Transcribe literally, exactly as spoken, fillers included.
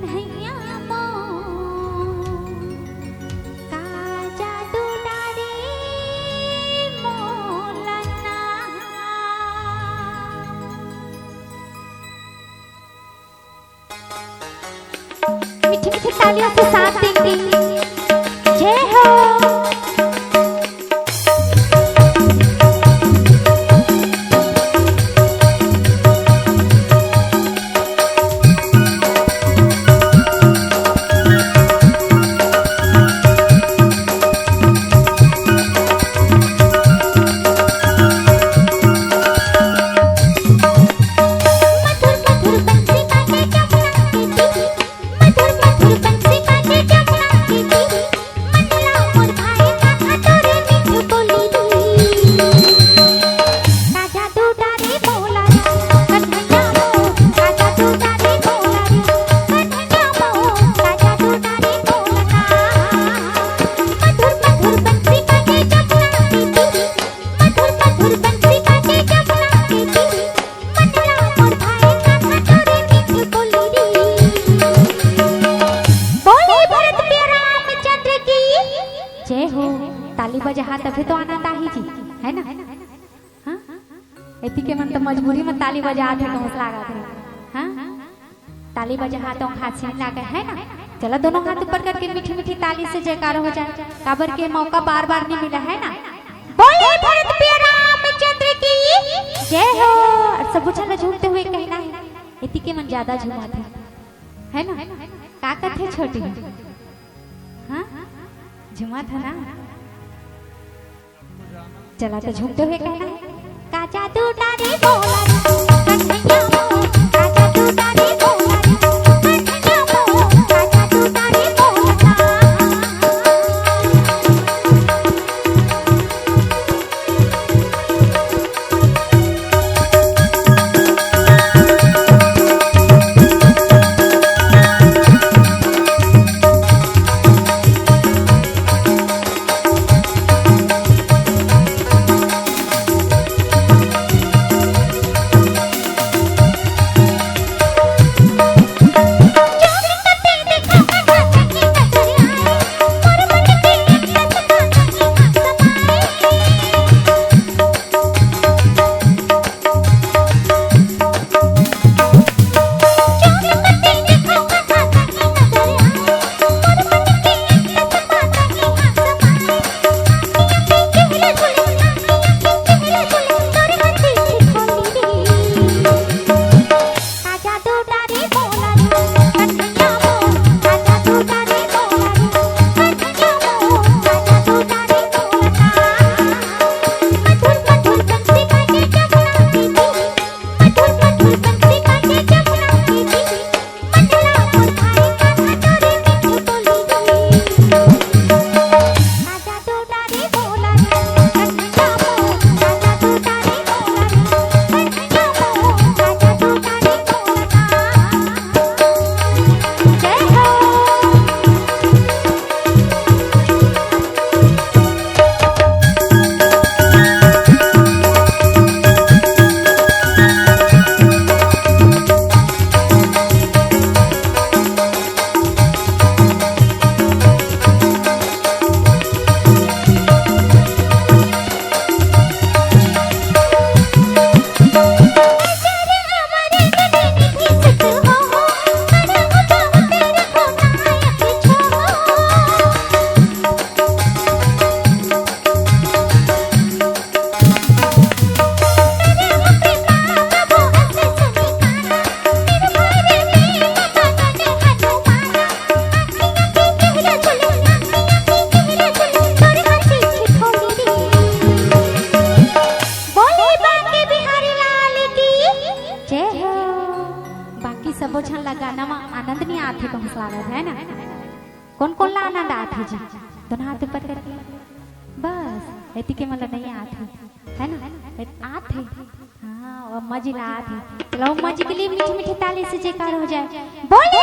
भैया मोर, का जादू डारे मोला ना। मीठी मीठी तालियों के साथ देंगे। जय हो। बोले भरत प्रिय रामचंद्र की जय हो। ताली बजाहा तभे तो आनंद आही जी, है ना? हाँ? एती के मन तो मजबूरी में ताली बजात हे, कहूँ से लागत हे। हाँ? ताली बजाहा तो खासी लागे, है ना? चलो, दोनों हाथ ऊपर करके मीठी मीठी ताली से जयकार हो जाए, काबर के मौका बार बार नहीं मिला, है ना? बोले भरत प्रिय रामचंद्र की जय हो। और सब झन ला झूमते हुए कहना है, एती के मन ज्यादा झूमत हे, है ना? का कथे छोटी? हाँ, झूमत हे ना? चला तो झूमते हुए कहना है, का जादू डारे मोला रे, कन्हैया मोर, का जादू डारे मोला रे, कन्हैया मोर, का जादू डारे मोला। बोले बांके बिहारी लाल की जय हो। बाकी सबो झन ला गाना म आनंद नहीं आथे, कहूँ से लागत है ना? कौन कौन ला आनंद आथे जी? दोनों हाथ ऊपर करके। बस, एती के मन ला नहीं आथे, है ना? आथे। हाँ, अम्मा जी ला आथे। चलो, अम्मा जी के लिए मीठी मीठी ताली से जयकार हो जाए। बोले